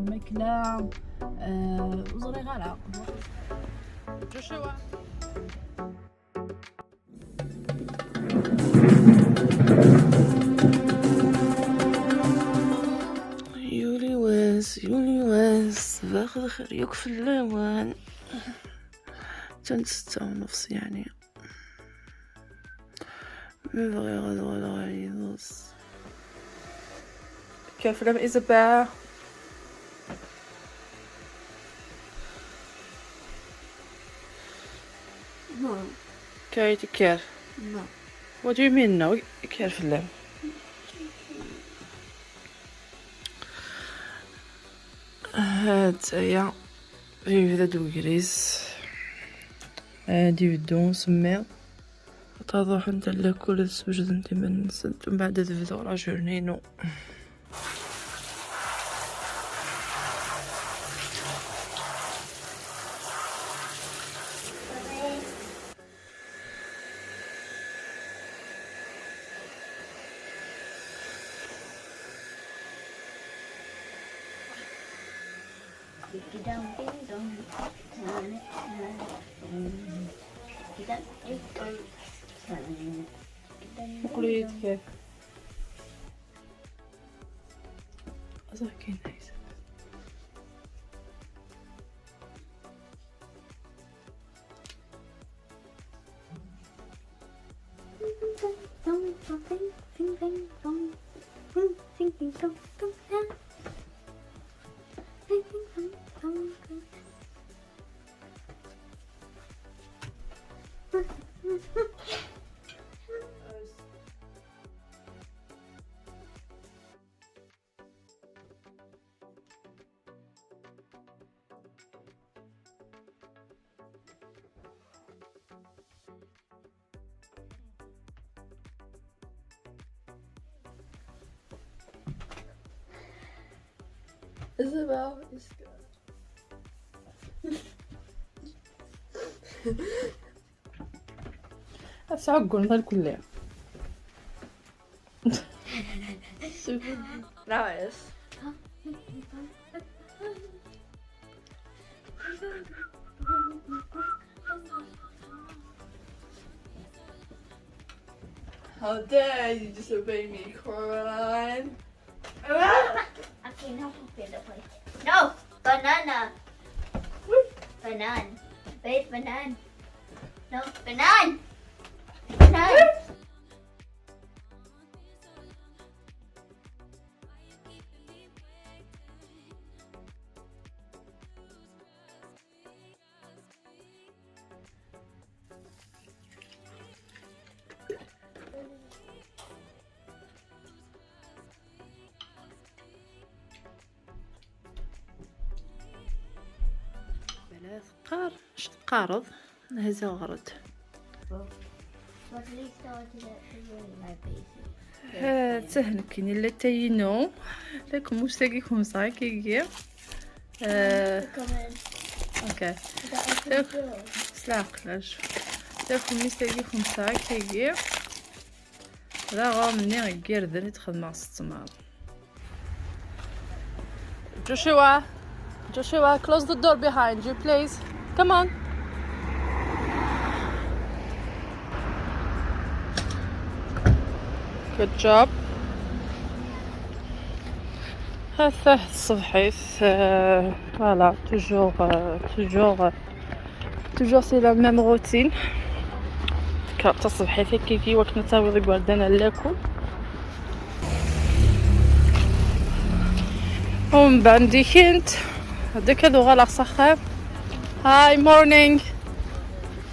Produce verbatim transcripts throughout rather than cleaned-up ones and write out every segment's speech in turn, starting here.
الماكلة، آه، وزريغ على Joshua. يولي واس، يولي واس، باخذ خير يكفي اللوان. تنت ستة ونص يعني. ما بغي غدوة غير يدوز. كيف لم إزبا؟ No. كايت كير. No. What do you mean no? كير في اللام. هاد هي. يبدا دوغريس. هادي بدو نسمي. تروح انت لكل سوجد انت من نسد، ومن بعد تبدو راجل نينو. مقليت كيف؟ أصح كاين حاجة. Isabel is good. Ad sɛuggun ɣer kulli. Nice. How dare you disobey me, Coraline? Okay, no, okay, no, wait. No, banana. Banan. Wait, banan. No, banan. Banan. بلا تقار، اش تقارض؟ هذا غرض. But please don't do that to me, my baby. ها، تهنكين إلا تينو. لكم مستقيكم صاكي كي. آه، Come on. اوكي. That I can تاك-، do. سلاق، لا، شوف. تاكم مستقيكم صاكي كي. لا، غا مني غير درت خدمة ست مرات. Joshua, Joshua, close the door behind you, please. Come on. Good job. هذا الصبحيت، آه، voilà, toujours, آه، toujours, آه، toujours c'est la même routine. كرات الصبحيت كيكي وكنا تاوي الوردان لكم. ومن بعد كنت هذاك هذو غالا صخر. Hi, morning.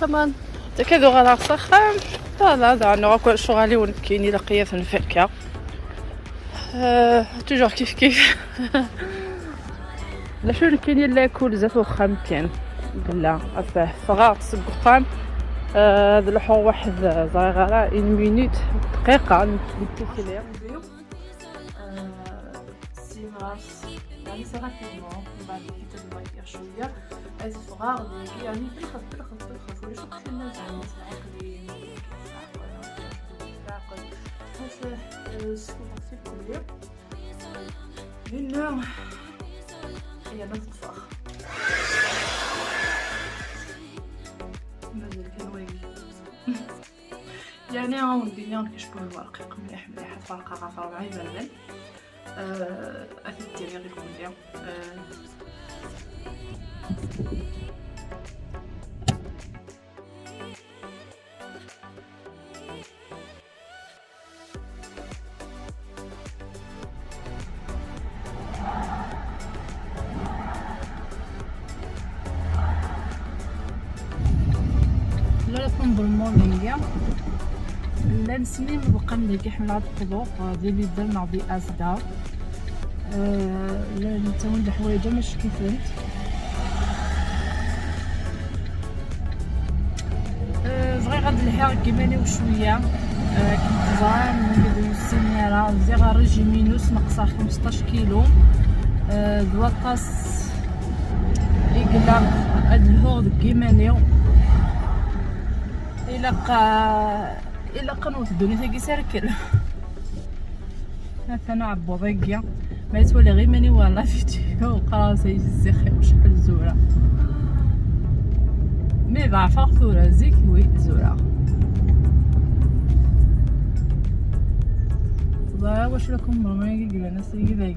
Come on. هذاك هذو غالا صخر. لا، لا، لا، أنا غاكو شغالي ونكيني لقيت نفكا. آه، toujours كيف كيف. لا، شنو كاين الا ياكل زاف وخام كان. لا، افاه، فغار تسققان. آه، هاد الحو واحد زغيرة، une minute، دقيقة، نتكلم. آه، سي مارس، يعني سي رابيدمون، من بعد كي تبدا شوية، هاد الفغار ديالي، يعني بالخف، بالخف، بالخف، ولا شوف كل الناس عندي العقل، العقل، هاد، آه، السكوت كلية. لأن انا تطفخ. مازال كان وين؟ يعني هاو ندير لهم كشكول الورقيق مليح مليح، الورقه غا ربعه يبردن. آه، اكيد ديري غير كونديا. آه. لا، لا، كنظن مورنينغ. لا، نسمي مبقى ندير كي حمل هاد القضوق، آه، دي ليدر ناغ دي اسدا. آه، لا، نتاون د حوايج مش كيفنت. آه، بغي غاد نلحق كيما نيو شويه. آه، كنت زعما من قبل السيمانه زي غا ريجيمينوس نقصها خمسطاش كيلو. آه، دواطاس يقلع هاد الهوغ كيما نيو. الا قا الا قنوت الدنيا تاكي سركل. مثلا عبوضيكيا ما يتولي غير ماني ولا فيديو وقرا سي الزخي وشحال زوره. مي ضعفها ثورة زيك وي زوره. ضا واش لكم برمي كي ناس يجي.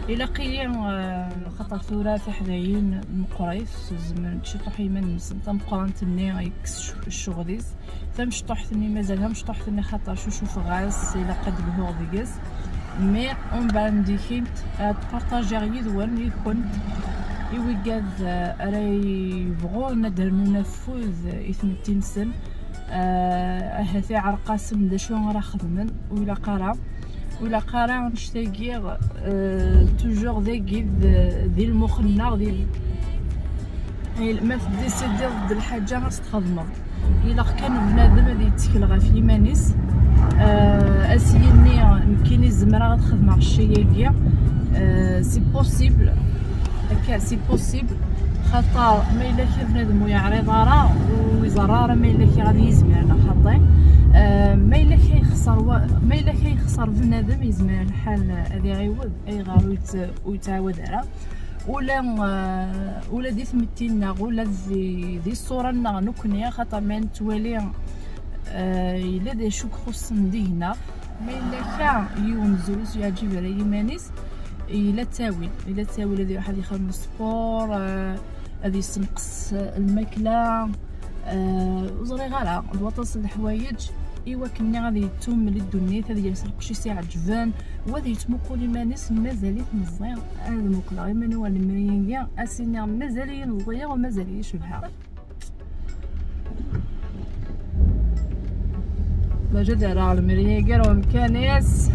إلا قيلي، آه، خاطر ثورة في حداين مقريف، زمن تشي طوح يمن نسن تمقرانت ني يكس الشغليس. تمشطوحت ني مازالها مشطوحت ني خاطر شو شوف غاس إلا قد بهو ديس. مي اون بعد نديكينت، آه، تبارطاجيغ يدون يكون إيويكاد، آه، أري بغو ندر نفوذ إثم التنسن. آه، هاتي عرقاسم دا شو راه خدمن ولا قرا ولا قرا نشتاقي، آه، توجور داكي د-، دي المخنة دي. إيه، ما تديسيدي ضد الحاجة ما تخدمه. إلا كان بنادم هذا يتكل غا في يمانيس، آه، أسيني يمكن يزمر غا تخدم على الشيء يجي. آه، سي بوسيبل. هكا سي بوسيبل. خاطر ما إلا كان بنادم ويعرض راه ويزرار ما إلا كي غادي يزمر خاطي. آه، ما إلا كيخسر و-، ما إلا كيخسر بنادم يزمر الحال هذا يعيود أي غير ويت-، ويتعاود على. ولا، آه، ولا دي ثمتينا ولا دي، دي الصورة نا نكني خاطر ما نتوالي. آه، إلا دي شو خص ندينا. ما إلا كا يوم زوز يعجب على يمانيس. إلا تاوي، إلا تاوي الذي واحد يخدم السبور، آه، هذه يسنقص الماكلة. آه، وزري غالا، دواطس الحوايج. إوا كني غادي يتوم للدنيا، هذه يسرق شي سي عجبان. وهذه يتموكل يمانيس مازاليت مزيان. هذا الموكل غير ماني ولا مرينغيا، أسيني مازالي نضيع ومازالي شبهة. لا جد على المرينغيا ومكانيس.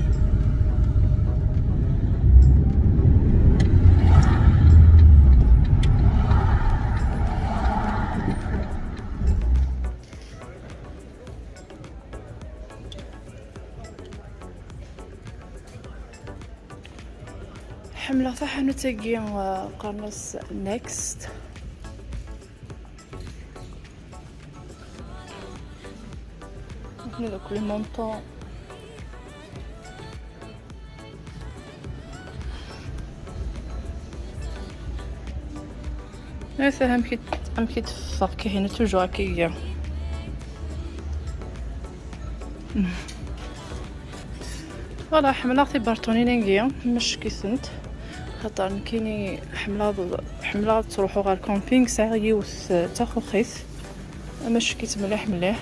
حملة تاع حانوت تاكي، آه، قرنس نيكست. هنا دوك لي مونطون. هذا هم كي، هم كي تفكي هنا توجور كي. فوالا، حملة في بارطوني لينغيا، مش كيسنت. خاطر نكيني حملة، حملة تروحو غير كامبينغ، ساعة يوث تاخو خيث. مش كيت مليح مليح.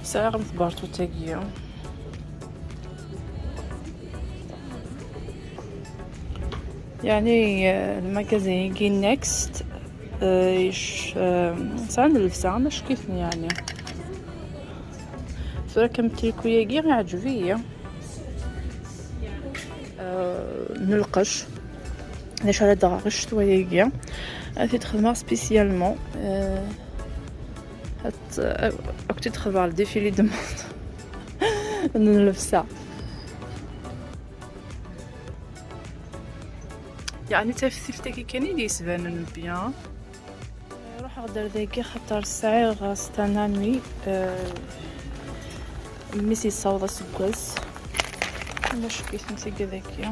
ساعة غمث بارطو تاقية. يعني، آه، المغازين كي نيكست، آه، يش-، آه، ساعة نلبسها، مش كيفني يعني. ثورة كم تريكوية كي عجبية. آه، نلقش. علاش على دغا غير شتوية كي. هاتي تخدمها سبيسيالمون. آه، هات، آه، كنت تخدم على الديفيلي دو مود. نلبسها. يعني تفسير تاكي كان يدي يسبان بيان. Ruḥeɣ-d ar dagi xaṭer sɛiɣ stanami, eh, mi s-yessaweḍ aseggas. Ulac kif tigad-agi.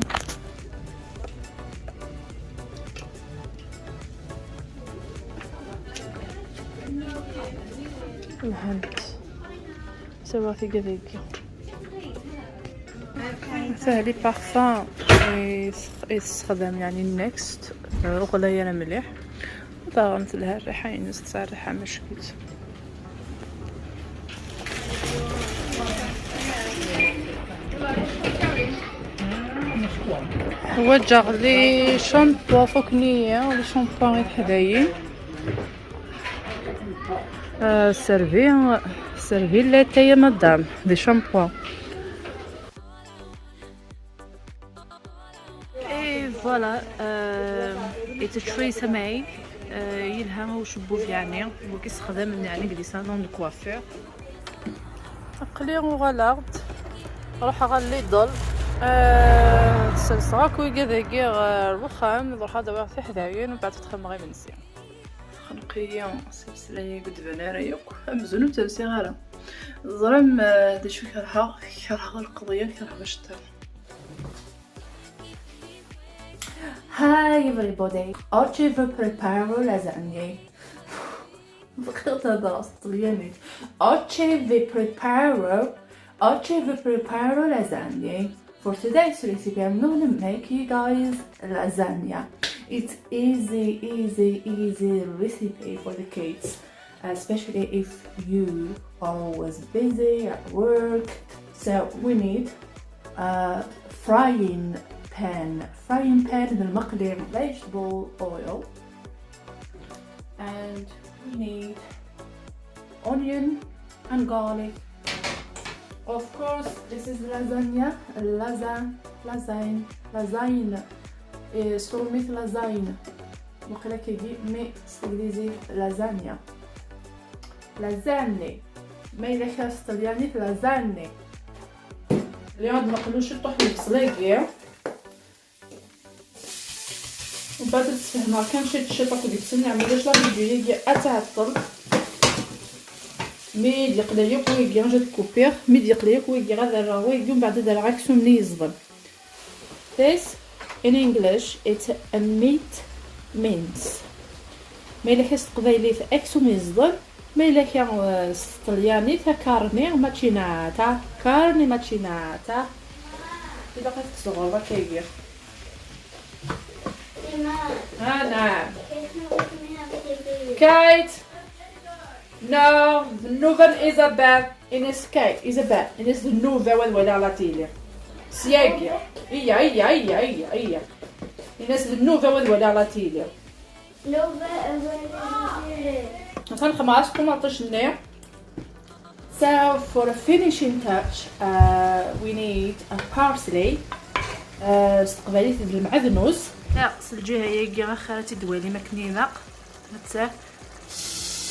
Lhant. Sawa tigad-agi. Ata les parfums i tesxedam, yeɛni Next, ur ɣlay ara mliḥ. Daɣen telha rriḥa-ines, tesɛa rriḥa mackit. Ḥwaǧeɣ les shampoings, fukken-iyi les shampoings i teḥdayin. Euh, servi, servi le thé, madame, des shampoings. Et voilà, euh, it's a Theresa May. Euh, yelha ucebbub, yeɛni, wagi ssexdamen, yeɛni, deg les salons de coiffure. Aql-i uɣaleɣ-d, ruḥeɣ ɣer Lidl. Euh, sserseɣ akk wigad-agi ɣer wexxam, ruḥeɣ ad awiɣ tiḥdayin, mbeɛd ad xedmeɣ imensi. Texneq-iyi sselɛa-agi, ur d-tban ara yakk. Amzun ur tt-lsiɣ ara. Teẓram, eh, d acu kerheɣ? Kerheɣ lqeḍyan, kerheɣ iceṭṭiḍen. Hi everybody. Oggi vi preparo lasagne. Bɣiɣ ad hedreɣ s tṭelyanit. Oggi vi preparo, oggi vi preparo lasagne. For today's recipe, I'm gonna make you guys lasagna. It's easy, easy, easy recipe for the kids, especially if you are always busy at work. So we need a frying pan. Frying pan, بالمقلي, vegetable oil. And we need onion and garlic. Of course, this is lasagna, lasagne, lasagne, lasagne. Eh, s trumit lasagne. Waqila kigi, mais s teglizit lasagna. Lasagne. Ma yella kra s tṭelyanit, lasagne. Lliɣ ad nqelu ciṭuḥ n lbṣel-agi. Mbeɛd ad sfehmeɣ kan ciṭ ciṭ akked deg-sen, yeɛni ulac la vidéo-agi ad tɛeṭṭel. Mi d-yeqla yakk wigi, ad kupiɣ. Mi d-yeqla yakk wigi, ad rreɣ wigi, mbeɛd ad rreɣ aksum-nni yeẓden. This, in English, it's a meat mince. Ma yella kra s teqbaylit, aksum yeẓden. Ma yella kra, eh, s tṭelyanit, a carne macinata, carne macinata. Ilaq ad tekkseḍ ɣur-k akka-agi. Ha, naɛam. Kate. No, d nnuba n Isabel. Ines Kate, Isabel. Ines d nnuba-w ad waliɣ la télé. Syagi. Iyya, iyya, iyya, iyya, iyya. Ines d nnuba-w ad waliɣ la télé. Atan xemɣas ṭumaṭic-nni. So, for a finishing touch, uh, we need a parsley. Uh, s teqbaylit d lemɛednus. Ya, s lǧiha-agi axir ad tt-id-twalim akken ilaq. Nettat.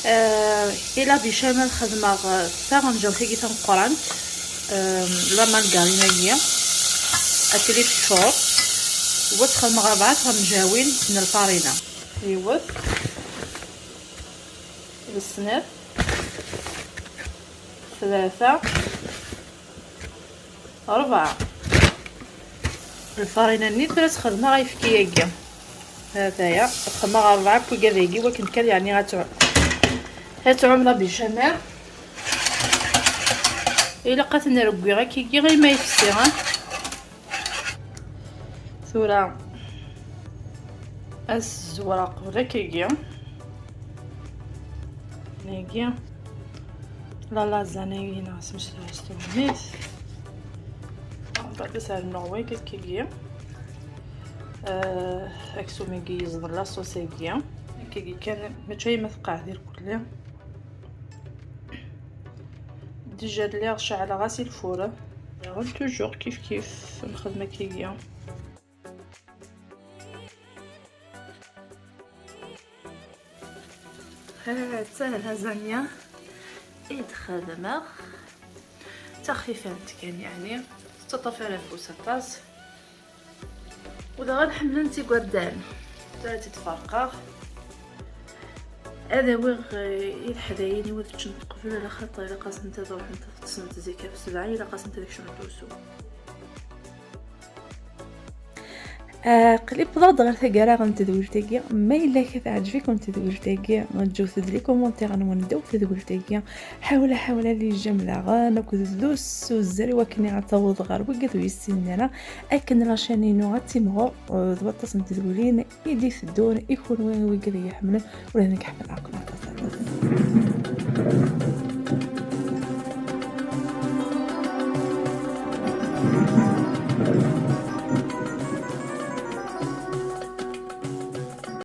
Uh, ila bicamel xedmeɣ, uh, taɣenǧawt-agi tameqqrant, um, la margarine-agi. Akken i teččur. Wa tt-xedmeɣ rebɛa tɣenǧawin n lfarina. Yiwet, d snat, tlata, rebɛa. Lfarina-nni tura tt-xedmeɣ ayefki-agi. Hataya, xedmeɣ rebɛa n wigad-agi, wakken kan, yeɛni, ad tɛum, ad tɛum la bicamel. Ilaq ad ten-rewwiɣ akkagi, imi yefsi, ha? Tura ad s-zzewreɣ qbel akkagi. Nagi la lasagne-agi neɣ smectɛeɣ s tegnit. Mbeɛd ad s-rnuɣ wayt akkagi. Ah, aksum-agi yeẓḍel la sauce-agi. Akkagi kan, mačči ayen ma tqeɛɛed irkelli. Déjà lliɣ ceɛleɣ-as i lfur. Daɣen toujours kif kif nxeddem akkagi. Ha, d ta d lasagne i d-xedmeɣ. D taxfifant kan, yeɛni tettaṭṭaf ara afus aṭas. U daɣen ḥemmlen-tt igerdan. Tura ad tt-id-ferqeɣ. Ad awiɣ eh, i leḥdayin-iw ad ččent qbel, ala xaṭer ilaq-asent ad ruḥent ad ṭṭsent zik ɣef sebɛa, ilaq-asent ad kecment usu. Aql-i wwḍeɣ-d ɣer taggara n tedwilt-agi. Ma yella akka teɛǧeb-iken tedwilt-agi, ǧǧut-d les commentaires-nwen ddaw tedwilt-agi. Ḥawla ḥawla les j'aime daɣen akked ddus uzzer i wakken ad taweḍ ɣer wigad ur yessinen ara akken la chaîne-inu ad timɣur eh, d waṭas n tedwilin i d-iteddun i kunwi wigad i yi-ḥemmlen, ula d nekk ḥemmleɣ-ken.